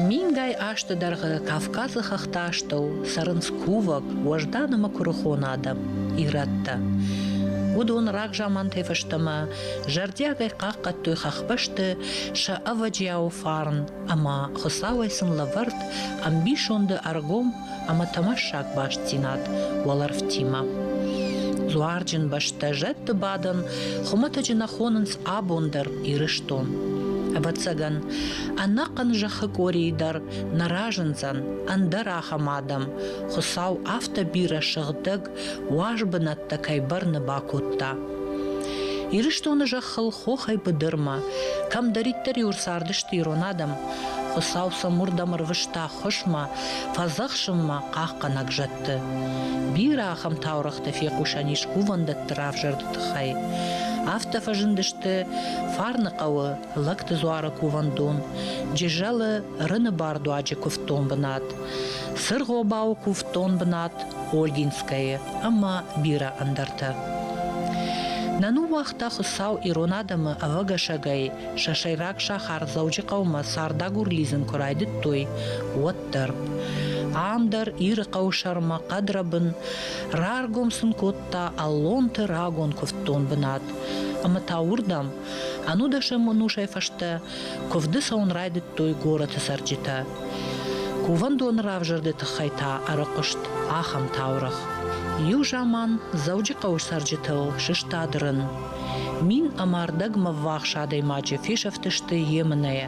Мингай азты дӕргъы Кавказы хӕхты астӕу цӕрынц кувӕг, уӕздан ӕмӕ куырыхон адӕм, ирӕттӕ. Уыдон рагзамантӕй фӕстӕмӕ зӕрдиагӕй хъахъхъӕдтой хӕхбӕсты сӕ ӕвӕджиауы фарн ӕмӕ Хуыцауӕй сын лӕвӕрд ӕмбисонды ӕргом ӕмӕ тӕмӕссаг бастдзинад уӕлӕрвтимӕ. Дзуарджын бӕстӕ зӕдты бадӕн хуымӕтӕджы нӕ хонынц абон дӕр Ирыстон. Ӕвӕццӕгӕн, ӕнӕхъӕн зӕххы къорийы дӕр нӕ разындзӕн ӕндӕр ахӕм адӕм, Хуыцау афтӕ бирӕ сыгъдӕг уаз бынӕттӕ кӕй бӕрны бакодта. Ирыстоны зӕххыл хохӕй быдырмӕ, кӕмдӕриддӕр-иу ӕрцардысты ирон адӕм, Хуыцау сӕм уырдӕм ӕрвыста ӕххуысмӕ, фӕдзӕхсынмӕ хъахъхъӕнӕг зӕдты. Бирӕ ахӕм таурӕгътӕ фехъусӕн ис кувӕндӕтты равзӕрды тыххӕй. Афтӕ фӕзындысты Фарныхъӕуы Лӕгты дзуары кувӕндон, Джызӕлы Рыны бардуаджы куывддон бынат, Цыргъобауы куывддон бынат Ольгинскӕйы ӕмӕ бирӕ ӕндӕртӕ. Нӕ ныууагъта Хуыцау ирон адӕмы ӕвӕгӕсӕгӕй сӕ сӕйраг сахар Дзӕуджыхъӕумӕ цардагур лидзын куы райдыдтой, уӕд дӕр. Ам дӕр Ирыхъӕуы сӕрмӕ хъӕдрӕбын раргом сын кодта Аллонты рагон куывддон бынат, ӕмӕ та уырдӕм ӕнудӕсӕм ӕнусӕй фӕстӕ куывды цӕуын райдыдтой горӕты цӕрджытӕ. Кувӕндоны равзӕрды тыххӕй та ӕрыхъуыст ахӕм таурӕгъ. Иу заман Дзӕуджыхъӕуы цӕрджытыл сыстад рын. 1000 ӕрдӕгмӕ ввахс адӕймаджы фесӕфтысты емынӕйӕ.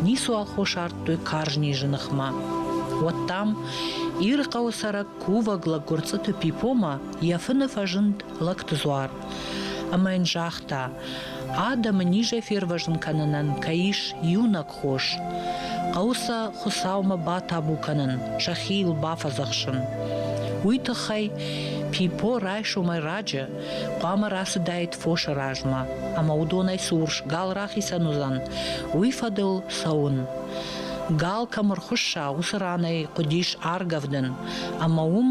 Ницуал хос ардтой карз низы ныхмӕ. Уӕд, дам, Ирыхъӕуы цӕрӕг кувӕг лӕг Гуырцъыты Пипомӕ йӕ фыны фӕзынд лӕгты дзуар ӕмӕ йын загъта, адӕмы низӕй фервӕзын кӕнынӕн кӕй ис иунӕг хос. Хъӕуы сӕ Хуыцаумӕ батабу кӕнын, сӕхи йыл бафӕдзӕхсын. Уый тыххӕй Пипо райсомӕй раджы хъуамӕ рацыдаид фосы размӕ ӕмӕ уыдонӕй цы урс гал рахицӕн уыдзӕн, уый фӕдыл цӕуын. Гал кӕм ӕрхуысса, уыцы ранӕй хъуыдис аргӕвдын, ӕмӕ уым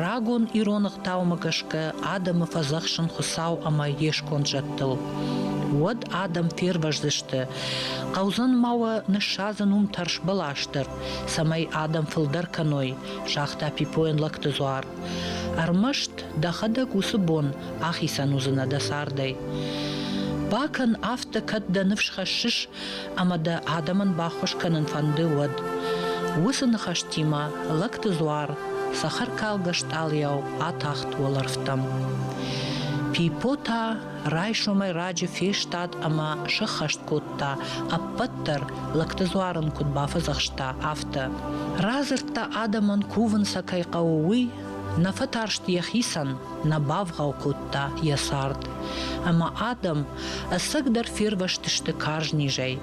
Рагон ирон ӕгъдаумӕ гӕсгӕ адӕмы фӕдзӕхсын Хуыцау ӕмӕ йе сконд зӕдтыл. Уӕд адӕм фервӕздзысты. Хъӕудзӕн ма уӕ ныссадзын уым тӕрсбӕлас дӕр, цӕмӕй адӕм фылдӕр кӕной, загъта Пипойӕн лӕгты дзуар. Ӕрмӕст дӕхӕдӕг уыцы бон ахицӕн уыдзынӕ дӕ цардӕй. Бакӕн афтӕ, кӕд дӕ ныфс хӕссыс ӕмӕ дӕ адӕмӕн баххуыс кӕнын фӕнды, уӕд. Уыцы ныхӕстимӕ лӕгты дзуар цӕхӕркалгӕ стъалыйау атахт уӕлӕрвтӕм. Пипо та райсомӕй раджы фестад ӕмӕ сӕххӕст кодта, ӕппӕт дӕр лӕгты дзуар ын куыд бафӕдзӕхста, афтӕ. Радзырдта адӕмӕн кувын сӕ кӕй хъӕуы, уый, нӕ фӕтарст йӕхицӕн, нӕ бавгъау кодта йӕ цард. Ӕмӕ адӕм ӕцӕгдӕр фервӕзтысты карз низӕй.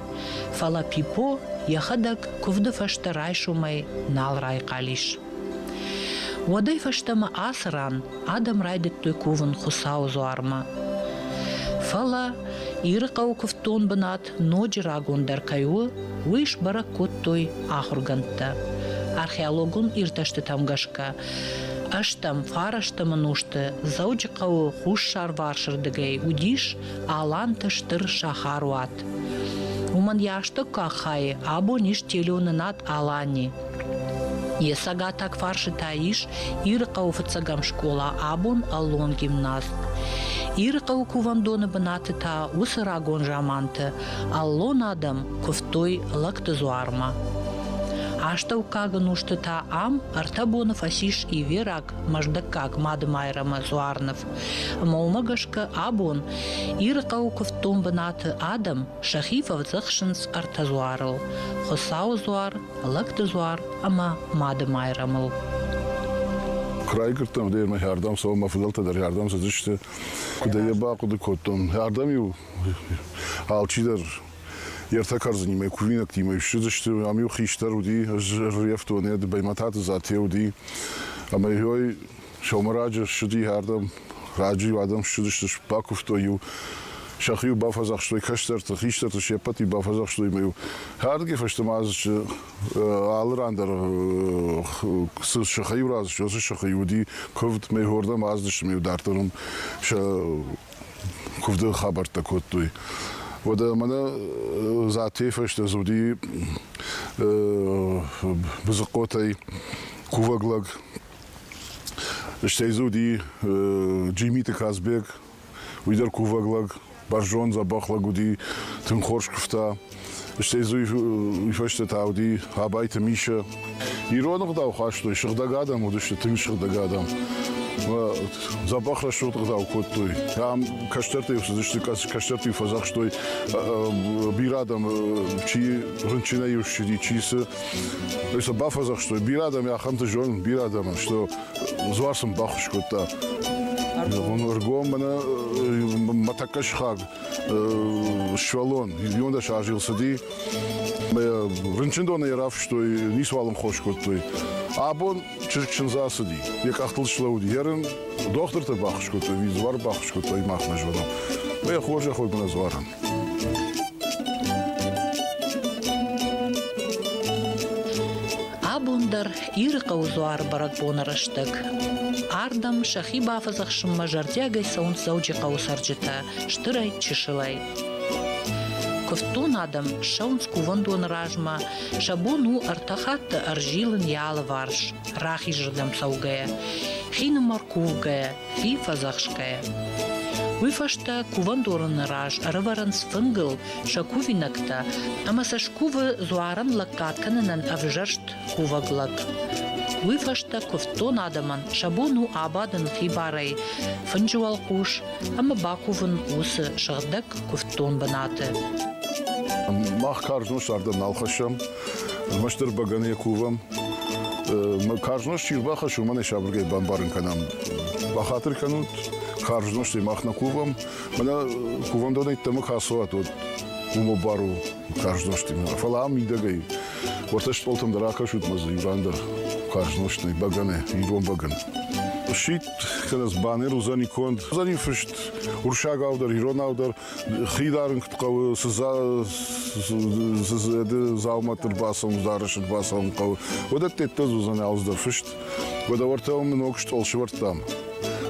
Фӕлӕ Пипо йӕхӕдӕг куывды фӕстӕ райсомӕй нал райхъал ис. Уӕдӕй фӕстӕмӕ ацы ран адӕм райдыдтой кувын Хуыцауы дзуармӕ. Фӕлӕ Ирыхъӕуы куывддон бынат ноджы рагондӕр кӕй у, уый сбӕрӕг кодтой ахуыргӕндтӕ. Археологон иртӕстытӕм гӕсгӕ, ӕстӕм, фарӕстӕм ӕнусты Дзӕуджыхъӕуы хуссарварсырдыгӕй уыдис Аланты стыр сахаруат. Уымӕн йӕ астӕуккаг хайы абон ис телеуынынад Алани. Йӕ цӕгатаг фарсы та ис Ирыхъӕуы фыццӕгӕм скъола, абон Аллон гимназ. Ирыхъӕуы кувӕндоны бынаты та уыцы рагон заманты аллон адӕм куывтой лӕгты дзуармӕ. Астӕуккаг ӕнусты та ам ӕртӕ боны фӕцис ивераг Мӕздӕггаг Мадымайрӕмы дзуарныв. Ӕмӕ уымӕ гӕсгӕ абон Ирыхъӕуы куывддон бынаты адӕм сӕхи фӕдзӕхсынц ӕртӕ дзуарыл – Хуыцауы дзуар, Лӕгты дзуар ӕмӕ Мады Майрӕмыл. Куы райгуырдтӕн, уӕдӕй мӕ ардӕм цӕуын, мӕ фыдӕлтӕ дӕр ардӕм цыдысты. Куыд ӕй бахъуыды кодтон, ардӕм-иу алчидӕр йе ртӕ кӕрдзынимӕ, кувинӕгтимӕ ссыдысты. Ам-иу хистӕр уыди, ӕз ӕрӕййӕфтон, йӕ Баймӕтаты Зате уыди. Ӕмӕ-иу сӕумӕраджы ссыди ардӕм, раджы-иу адӕм ссыдысты, бакуывтой-иу, сӕхи-иу бафӕдзӕхстой кӕстӕрты, хистӕрты се ппӕт-иу бафӕдзӕхстой ӕмӕ-иу ардыгӕй фӕстӕмӕ алы ран дӕр цы сыхы-иу рацыдысты, уыцы сыхы-иу уыди куывд, мӕ хордӕм ацыдысты, ӕмӕ-иу дарддӕр уым сӕ куывды хабӕрттӕ кодтой. Уӕдӕ мӕнӕ Дзаттейы фӕстӕ дзы уыди Бызыхъотӕй кувӕг лӕг. Стӕй дзы уыди Джимиты Казбек, уый дӕр кувӕг лӕг, бӕрзонд дзӕбӕх лӕг уыди, тынг хорз куывта. Стӕй дзы уый фӕстӕ та уыди Абайты Мишӕ. Ирон ӕгъдау хастой, сыгъдӕг адӕм уыдысты, тынг сыгъдӕг адӕм. Дзӕбӕх рӕсугъд ӕгъдау кодтой. Ам кӕстӕртӕ-иу цыдысты, кӕстӕрты-иу фӕдзӕхстой бирӕ адӕм, чи рынчынӕй-иу ссыди, чи цы. Сӕ бафӕдзӕхстой. Бирӕ адӕм ахӕмты зонын, бирӕ адӕмӕн, что дзуар сын баххуыс кодта. Ӕргом мӕнӕ мӕ тӕккӕ сыхаг сывӕллон, 11 азы цыди. Рынчындоны йӕ рафыстой, ницуал ын хос кодтой. Абон чызг чындзы ацыди, йӕ къӕхтыл слӕууыди. Йӕ рын дохтыртӕ баххуыс кодтой, дзуар баххуыс кодтой, мах нӕ зонӕм. Йӕ хорзӕх уой мӕнӕ дзуарӕн. Абон дӕр Ирыхъӕуы дзуары бӕрӕгбоны рӕстӕг ардӕм сӕхи бафӕдзӕхсынмӕ зӕрдиагӕй цӕуынц Дзӕуджыхъӕуы цӕрджытӕ стырӕй-чысылӕй. Куывддон адӕм ссӕуынц кувӕндоны размӕ, сӕ бон у ӕртӕ хатты ӕрзилын йӕ алыварс, рахизырдӕм цӕугӕйӕ, хинымӕр кувгӕйӕ, хи фӕдзӕхсгӕйӕ. Уый фӕстӕ кувӕндоны раз ӕрӕвӕрынц фынгыл сӕ кувинӕгтӕ ӕмӕ сӕ скувы дзуарӕн лӕггад кӕнынӕн ӕвзӕрст кувӕг лӕг. Уый фӕстӕ куывддон адӕмӕн сӕ бон у абадын хибарӕй фынджы уӕлхъус ӕмӕ бакувын уыцы сыгъдӕг куывддон бынаты. Мах карз нозт ардӕм нал хӕссӕм, ӕрмӕстдӕр бӕгӕныйӕ кувӕм. Карз нозт чи рбахӕссы, уымӕн ӕй сабыргай бамбарын кӕнӕм. Бахатыр кӕнут, карз нозтӕй мах нӕ кувӕм. Мӕнӕ кувӕндонӕй ӕддӕмӕ куы ацӕуат, уӕд уымӕ бар у карз нозтимӕ. Фӕлӕ ам мидӕгӕй уӕртӕ стъолтӕм дӕр акӕсут мӕ дзы иу ран дӕр карз нозт нӕй, бӕгӕны, ирон бӕгӕны. Сидт кӕнӕ баннер уыдзӕни конд, уыдзӕни фыст уырыссагау дӕр, иронау дӕр, хи дарын куыд хъӕуы, цы дзаумӕтты ӕрбацӕуын, дарӕсы ӕрбацӕуын хъӕуы, уыдӕттӕ уыдзӕн алцыдӕр фыст. Уӕдӕ уӕртӕ уым ног стъол сӕвӕрдтам.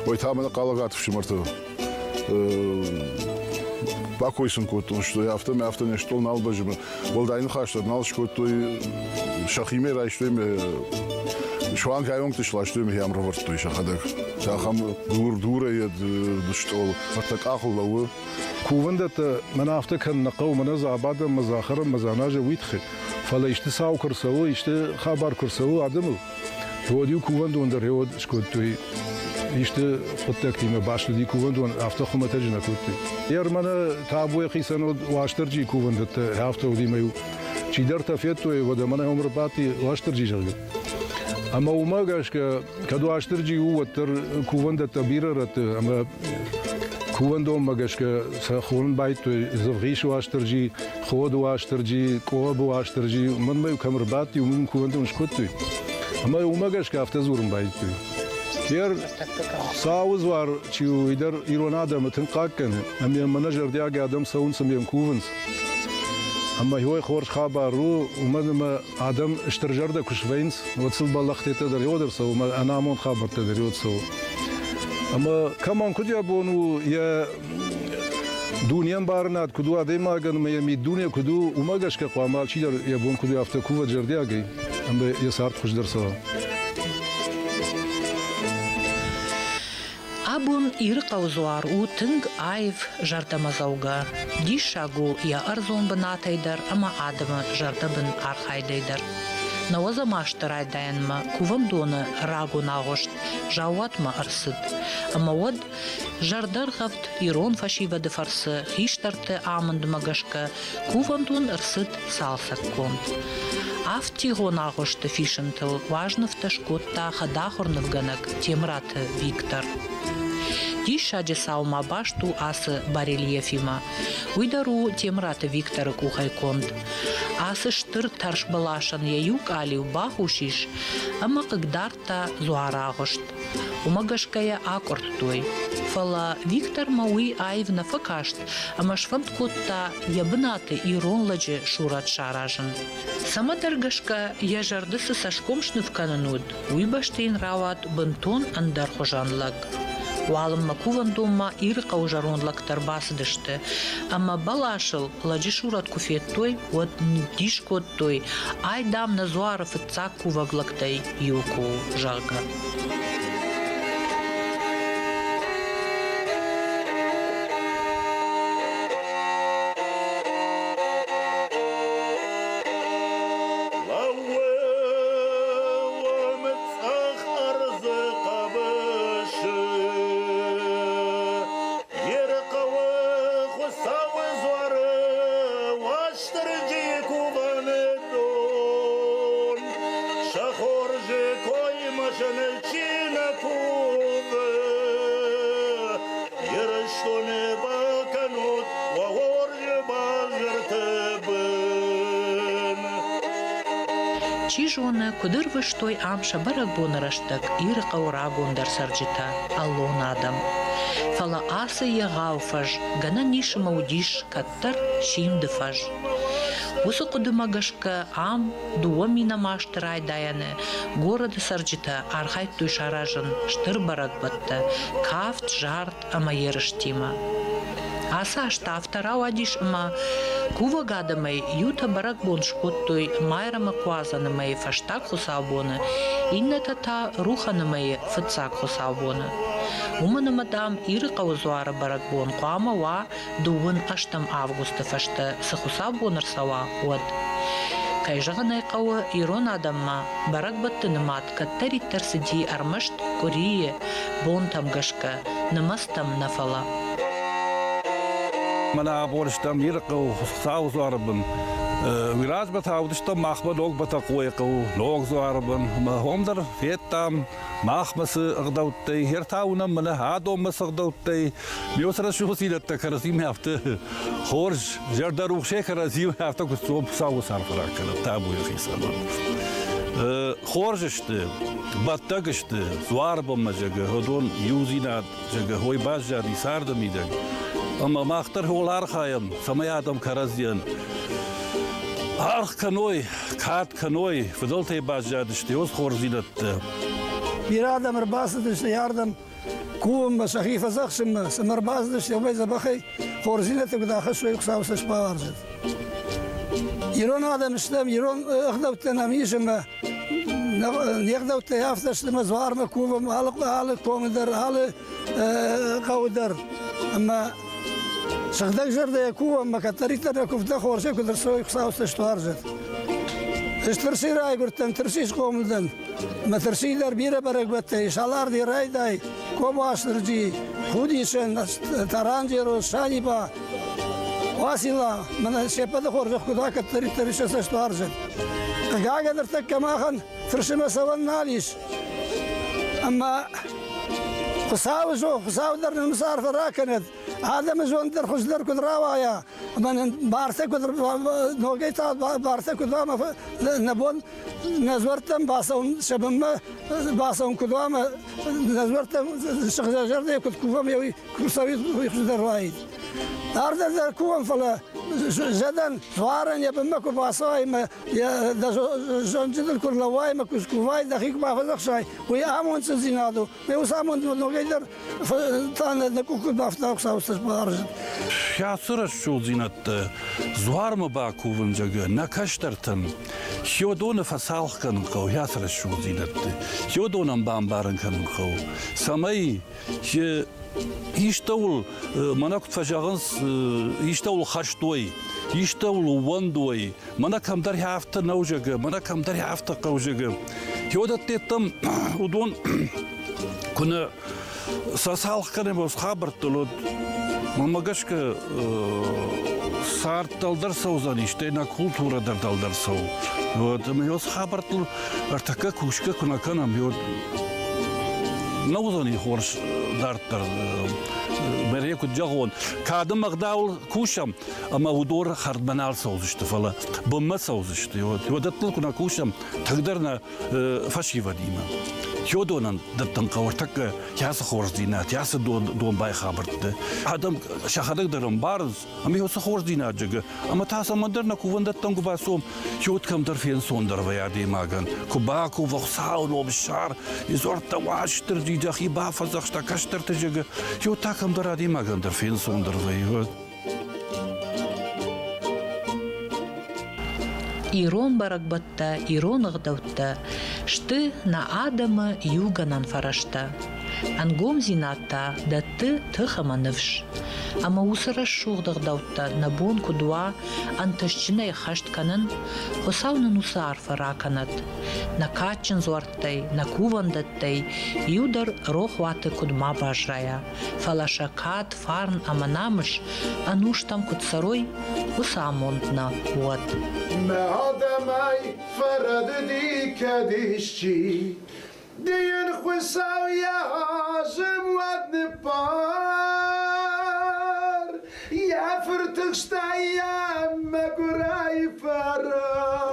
Уый та мӕнӕ Хъалӕгаты фсымӕрты бакой сын кодтон, что афтӕ мӕ афтӕ не стъол нал бӕззы. Уӕлдай ныхӕстӕ нал скодтой, сӕхимӕ райстой мӕ суанг айонгты сластой мӕ йӕм равӕрдтой сӕхӕдӕг. Ахӕм дур-дурӕй стъол ӕртӕ къахыл лӕууы. Кувӕндӕттӕ мӕн афтӕ кӕнын нӕ хъӕуы, мӕнӕ дзы абадӕм, мӕ дзы ахӕрӕм, мӕ дзы аназӕм, уый тыххӕй. Фӕлӕ исты цау куы рцӕуы, исты хабар куы рцӕуы адӕмыл, уӕд-иу кувӕндон дӕр гъеуӕд скодтой. Исты хъуыддӕгтимӕ баст уыди кувӕндон, афтӕ хуымӕтӕджы нӕ кодтой. Ерманы табу йӕхицӕн уыд Уастырджийы кувӕндӕттӕ, афтӕ уыди мӕ-иу чидӕртӕ федтой, уӕдӕ мӕнӕ уым ӕрбадти Уастырджи, зӕгъгӕ. Ӕмӕ уымӕ гӕсгӕ, кӕд Уастырджи у, уӕддӕр кувӕндӕттӕ бирӕ рӕтты ӕмӕ кувӕндонмӕ гӕсгӕ сӕ хонын байдыдтой Дзывгъисы Уастырджи, Ходы Уастырджи, Къобы Уастырджи, мӕнмӕ-иу кӕм ӕрбадти, уым мын кувӕндон скодтой. Ӕмӕ уымӕ гӕсгӕ афтӕ дзурын байдыдтой. Гер Хуыцауы дзуар чи у, уый дӕр ирон адӕмы тынг хъахъхъӕны, ӕмӕ мӕнӕ зӕрдиаг адӕм цӕуынц ӕмӕ йӕм кувынц. Ӕмӕ уый хорз хабар у, уымӕн ӕмӕ адӕм стырзӕрдӕ куы свӕййынц, уӕд сыл бӕллӕхтӕ дӕр йод ӕрцӕуы ӕмӕ ӕнамонд хабӕрттӕ дӕр йод цӕуы. Ӕмӕ кӕмӕн куыд йӕ бон у йӕ дунеӕмбарынад куыд у адӕймагӕн ӕмӕ йӕ миддуне куыд у, уымӕ гӕсгӕ хъуамӕ алчидӕр йӕ бон куыд у, афтӕ кувӕд зӕрдиагӕй ӕмӕ йӕ цард хуыздӕр цӕуа. Абон Ирыхъӕуы дзуар у тынг аив, зӕрдӕмӕдзӕугӕ. Диссаг у йӕ ӕрдзон бынатӕй дӕр ӕмӕ адӕмы зӕрдӕбын архайдӕй дӕр. Нӕуӕдзӕм азты райдайӕнмӕ кувӕндоны рагон агъуыст заууатмӕ ӕрцыд, ӕмӕ уӕд зӕрдӕргъӕвд ирон фӕсивӕды фӕрцы хистӕрты амындмӕ гӕсгӕ кувӕндон ӕрцыд цалцӕггонд. Авдтигъон агъуысты фисынтыл уазнывтӕ скодта хӕдахуыр нывгӕнӕг Темыраты Виктор. Диссаджы цау ма баст у ацы барельефимӕ. Уый дӕр у Темыраты Викторы къухӕй конд. Ацы стыр тӕрсбӕласӕн йӕ иу къалиу бахус ис ӕмӕ хъыгдардта дзуарагъуыст. Уымӕ гӕсгӕ йӕ акъуырдтой. Фӕлӕ Виктормӕ уый аив нӕ фӕкаст ӕмӕ сфӕнд кодта йӕ бынаты ирон лӕджы сурӕт саразын. Цӕмӕдӕр гӕсгӕ йӕ зӕрды цы цӕсгом сныв кӕнын уыд, уый бӕсты йын рауад бынтон ӕндӕрхуызӕн лӕг. Уалынмӕ кувӕндонмӕ Ирыхъӕуы зӕронд лӕгтӕ ӕрбацыдысты ӕмӕ бӕласыл лӕджы сурӕт куы федтой, уӕд ныддис кодтой, ай, дам, нӕ дзуары фыццаг кувӕг лӕгтӕй иу куы у, зӕгъгӕ. Лӕууӕм цъӕх ӕрдзы хъӕбысы, Ерыхъӕуы Хуыцауы дзуары Уастырджийы кувӕны дон. Сӕ хорзы коймӕ зыны чи нӕ кувы, Ирыстоны бакӕнут уӕ хорзы базырты бын. Чи зоны, куыд ӕрвыстой ам сӕ бӕрӕгбоны рӕстӕг Ирыхъӕуы рагондӕр цӕрджытӕ, аллон адӕм. Фӕлӕ ацы егъау фӕз гӕнӕн ис ӕмӕ уыдис кӕддӕр Симды фӕз. Уыцы хъуыдымӕ гӕсгӕ ам 2000 азты райдайӕны горӕты цӕрджытӕ архайдтой саразын стыр бӕрӕгбӕттӕ, кафт, зард ӕмӕ ерыстимӕ. Ацы аз та афтӕ рауадис, ӕмӕ кувӕг адӕмӕй иутӕ бӕрӕгбон скодтой Майрӕмы Куадзӕны мӕйы фӕстаг хуыцаубоны, иннӕтӕ та Рухӕны мӕйы фыццаг хуыцаубоны. Уымӕн ӕмӕ, дам, Ирыхъӕуы дзуары бӕрӕгбон хъуамӕ уа дыууын ӕстӕм августы фӕстӕ цы хуыцаубон ӕрцӕуа, уӕд. Кӕй зӕгъын ӕй хъӕуы, ирон адӕммӕ бӕрӕгбӕтты нымад кӕддӕриддӕр цыди ӕрмӕст къуырийы бонтӕм гӕсгӕ, нымӕцтӕм нӕ фӕлӕ. Мӕнӕ абон стӕм Ирыхъӕуы Хуыцауы дзуары бын. Уый размӕ та уыдыстӕм махмӕ Ног Бӕтӕхъойы хъӕуы Ног дзуары бын. Ӕмӕ уым дӕр федтам, махмӕ цы ӕгъдӕуттӕй, гъер та уынӕм мӕнӕ адонмӕ цы ӕгъдӕуттӕй, Ме уыцы рӕсугъддзинӕдтӕ кӕрӕдзимӕ афтӕ хорз, зӕрдӕрухсӕй кӕрӕдзимӕ афтӕ куы Хуыцауы арфӕ ракӕнӕд табуйы хицӕн. Хорз сты, бӕттӕг сты, дзуарбынмӕ, зӕгъгӕ, уыдон иудзинад, зӕгъгӕ, хой баззади царды мидӕг. Ӕмӕ мах дӕр хол архайӕм, цӕмӕй адӕм кӕрӕдзийӕн аргъ кӕной, кад кӕной, фыдӕлтӕй баззадысты уыцы хорздзинӕдтӕ. Бирӕ адӕм ӕрбацыдысты ардӕм кувынмӕ, сӕхи фӕдзӕхсынмӕ, цӕмӕ ӕрбацыдысты, уымӕй дзӕбӕхӕй хорздзинӕдтӕ куыд ахӕссой, Хуыцау сӕ сбавӕрзӕд. Ирон адӕм стӕм, ирон ӕгъдӕуттӕ нӕм ис ӕмӕ не гъдӕуттӕй афтӕ сты ӕмӕ дзуармӕ кувӕм алы, алы комы дӕр, алы хъӕуы дӕр. Ӕмӕ сыгъдӕг зӕрдӕйӕ кувӕм ӕмӕ кӕддӕриддӕр нӕ куывдтӕ хорзӕй куыд ӕрцӕуой, Хуыцау сӕ суарзӕд. Ӕз Тырсыйы райгуырдтӕн, Тырсыйы схъомыл дӕн. Мӕ Тырсыйы дӕр бирӕ бӕрӕгбӕттӕ ис. Аларди райдай, Комуастырджи, Худисӕн, Таранджеро, Саниба, Уацилла, мӕнӕ се ппӕты хорзӕх куыд уа, кӕддӕриддӕр сӕ цӕст уарзӕд. Хъыгагӕн, ныртӕккӕ махӕн Тырсымӕ цӕуӕн нал ис. Ӕмӕ Хуыцауы зон, Хуыцау дӕр нын цы арфӕ ракӕнӕд, адӕмы зонд дӕр хуыздӕр куыд рауайа, ӕмӕ нын бартӕ куыд ногӕй та бартӕ куыд уа, нӕ бон нӕ дзуӕрттӕм бацӕуын, сӕ бынмӕ бацӕуын куыд уа ӕмӕ нӕ дзуӕрттӕм сыгъдӕгзӕрдӕйӕ куыд кувӕм, уый куы цӕуид, уый хуыздӕр уаид. Дарддӕр дӕр кувӕм, фӕлӕ зӕдӕн, дзуарӕн йӕ бынмӕ куы бацӕуай ӕмӕ йӕ дӕ зондджыныл куы рлӕууай ӕмӕ куы скувай, дӕхи куы бафӕдзӕхсай, уый амондцындзинад у. Мӕ уыцы амонд ногӕй дӕр та нӕ къух куыд бафта, Хуыцауы цӕст бауарзӕд. Ацы рӕсугъддзинӕдтӕ дзуармӕ бакувын, зӕгъгӕ, нӕ кӕстӕртӕн Хеодоны фӕцалх кӕнын хъӕуы ацы рӕсугъддзинӕдты. Хеодонӕн бамбарын кӕнын хъӕуы, цӕмӕй истӕуыл, мӕнӕ куыд фӕзӕгъынц, истӕуыл хӕст уой, истӕуыл ууӕндой, мӕнӕ кӕмдӕр афтӕ нӕу, зӕгъгӕ, мӕнӕ кӕмдӕр афтӕ хъӕуы, зӕгъгӕ. Хеодӕттӕм уыдон куы нӕ сӕ цалх кӕнӕм хабӕрттыл, уӕд мӕнмӕ гӕсгӕ цард дӕлдӕр цӕудзӕни, стӕй нӕ культурӕ дӕр дӕлдӕр цӕуы. Уӕд ӕмӕ уыцы хабӕрттыл ӕртӕккӕ кусгӕ куы нӕ кӕнӕм, уӕд нӕ уыдзӕни хорз дарддӕр. Мӕ куыд зӕгъон, кады ӕгъдауыл кусӕм, ӕмӕ уыдон хӕрдмӕ нал цӕудзысты, фӕлӕ бынмӕ цӕудзысты. Уӕдӕттыл куы нӕ кусӕм, тынгдӕр нӕ фӕсивӕдимӕ. Хёдонӕн дӕттын хъӕуы ӕртӕккӕ кӕцы хорздзинад, кӕцы домбай хабӕртты. Адӕм сӕхӕдӕг дӕр ӕмбарынц, ӕмӕ уыцы хорздзинад зӕгъы, ӕмӕ та цӕмӕндӕр нӕ кувӕндӕттӕм куы бацом, чот кӕмдӕр фенцондӕр вӕййы адӕймагӕн. Куы бакува Хуыцауы ном ссар, дзуӕрттӕ Уастырджи дӕхи бафӕдзӕхста кӕстӕрты зӕгъы, чот та кӕмдӕр адӕймагӕн дӕр фенцондӕр вӕййы. Ирон бӕрӕгбӕттӕ, ирон ӕгъдӕуттӕ сты нӕ адӕмы иугӕнӕн фӕрӕзтӕ. Ӕнгомдзинад та дӕтты тых ӕмӕ ныфс. Ӕмӕ уыцы рӕсугъд ӕгъдӕуттӕ нӕ бон куыд уа ӕнтыстджынӕй ӕххӕст кӕнын, Хуыцау нын уыцы арфӕ ракӕнӕд. Нӕ кадджын дзуӕрттӕй, нӕ кувӕндӕттӕй иу дӕр рохуаты куыд ма баззайа, фӕлӕ сӕ кад, фарн ӕмӕ намыс ӕнустӕм куыд цӕрой, уыцы амонд нӕ уӕд. Мӕ адӕмӕй фӕрӕдыди кӕд исчи, Ды йын Хуыцау йӕ азым уӕд ныббар, Йӕ фыртыхстӕй йӕ мӕгуырӕй фӕрӕдыд.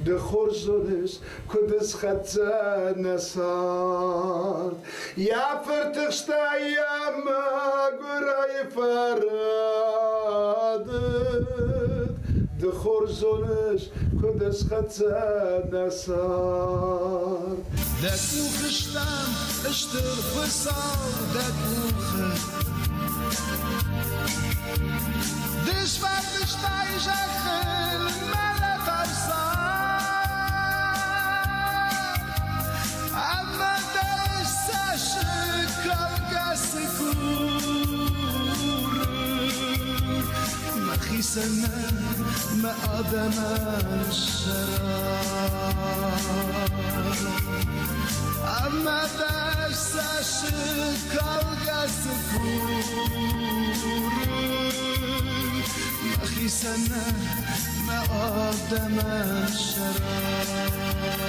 Ды хорз зоныс, куыд ысхӕццӕ нӕ цард. Йӕ фыртыхстӕй йӕ мӕгуырӕй фӕрӕдыд. Ды хорз зоныс, куыд ысхӕццӕ нӕ цард. Дӕ къухы стӕм, стыр Хуыцау, дӕ къухы. Ды сфӕлдыстай зӕххыл мӕлӕт ӕрцард. Ӕмӕ дӕ цӕссыг калгӕ цы куры? Мӕхицӕн мӕ адӕмӕн сӕрак. Ӕмӕ дӕ цӕссыг калгӕ цы куры? Мӕхицӕн мӕ адӕмӕн сӕрак.